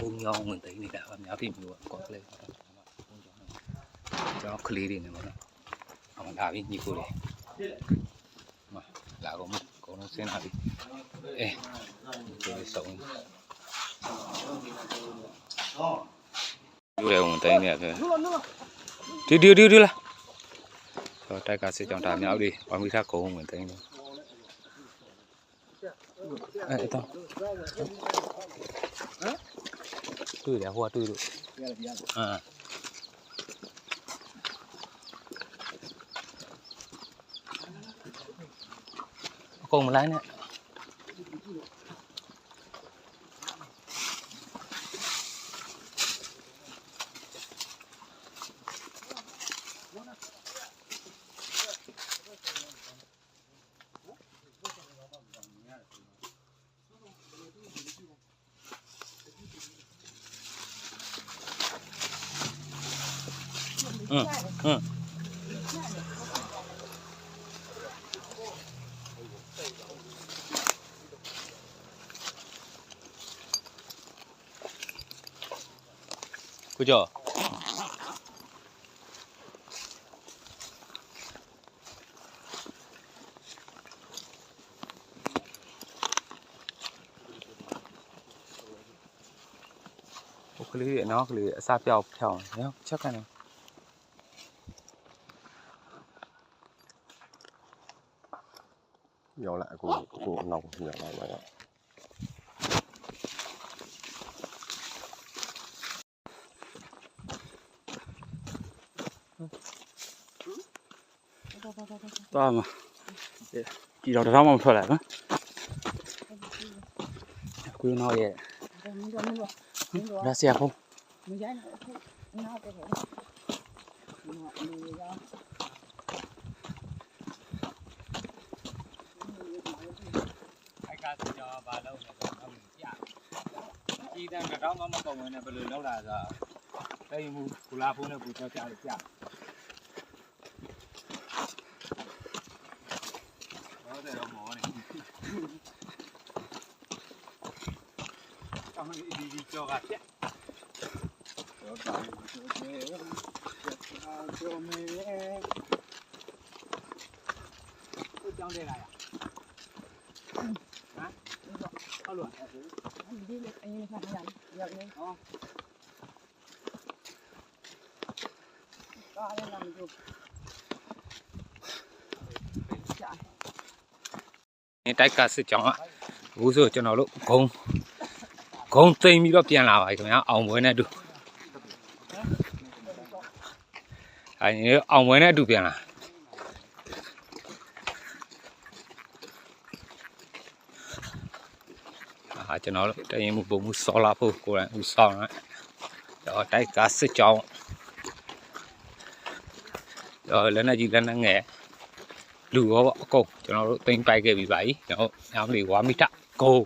ဘုန်းကြီးဝင်သိမ်းနေတာပါ။ မြောက်ပြည်မြို့က ကော့ကရိတ် ဘုန်းကြီး ကျောင်းကလေးတွေနဲ့ပေါ့နော်။ အောင်လာပြီ ညီကိုတွေ။ မလာကုန်ဘူး။ အကုန်လုံးဆင်းလာပြီ။ အဲ ညီကိုတွေစုံနေ။ ယူတယ်ဝင်သိမ်းနေတယ်။ ဒု ဒု ဒု ဒု လာ။ တော့ တိုက်ကစစ်ကြောင်း တၢ်မြောက်တွေ ပှၤမီးထါ အကုန်ဝင်သိမ်းနေ။ အဲ တော့ တွေ့တယ် ဟိုကတွေ့လို့ အာ အကုန်မလိုက်နဲ့ ကိုကျော် ဟိုကလေးတွေနော် ကလေးအစပျောက်ဖျောက်နော် ချက်ခါနော် ရောက်လာ အကို အကိုအနောက်ကို ရောက်လာပါတော့ သွားမှာ ကြည့်တော့ တစ်ထောင်မှမထွက်လာနော် ကွေးနောက်ရဲ့ ဒါဆရာဖုန်း အဲ့ကစကြောင်းဘာလုပ်နေလဲ ငါ့ကိုပြတယ်။ ကြည့်တဲ့ကတော့မမကုံဝင်နဲ့ ဘယ်လိုလုပ်လာလဲဆိုတော့ တရင်မူ ကူလာဖုန်းနဲ့ ပူတော့ကြားလို့ပြတယ်။ ဟုတ်တယ်တော့ မော်နေ။ အမဒီဒီကြော်ကပြက်။ ကြော်ကပြက်။ ကြော်မဲ။ ကိုကြောင်းတဲလာရ။ ဟမ်။ ဟုတ်လို့။ ဒီလေ အရင်က ဟမ်။ ဟော။ တိုက်ကာစစ်ကြောင်းက အခုဆိုကျွန်တော်တို့ ကုန်း ကုန်းသိမ်းပြီးတော့ ပြန်လာပါပြီခင်ဗျာ အောင်ပွဲနဲ့အတူ အောင်ပွဲနဲ့အတူပြန်လာ အာ ကျွန်တော်တို့ တပ်ရင်းမှူး ဗိုလ်မှူး စောလှဖို့ ကိုယ်တိုင်ဦးဆောင်နဲ့ ကျွန်တော် တိုက်ကာစစ်ကြောင်း ကျွန်တော် လက်နက်ကြီး လက်နက်ငယ် လူရောပေါ့ အကုန် ကျွန်တော်တို့ သိမ်းပိုက်ခဲ့ပြီးပါပြီ။ ကျွန်တော်တို့ မြဝတီ ဝါမီထ ကုန်း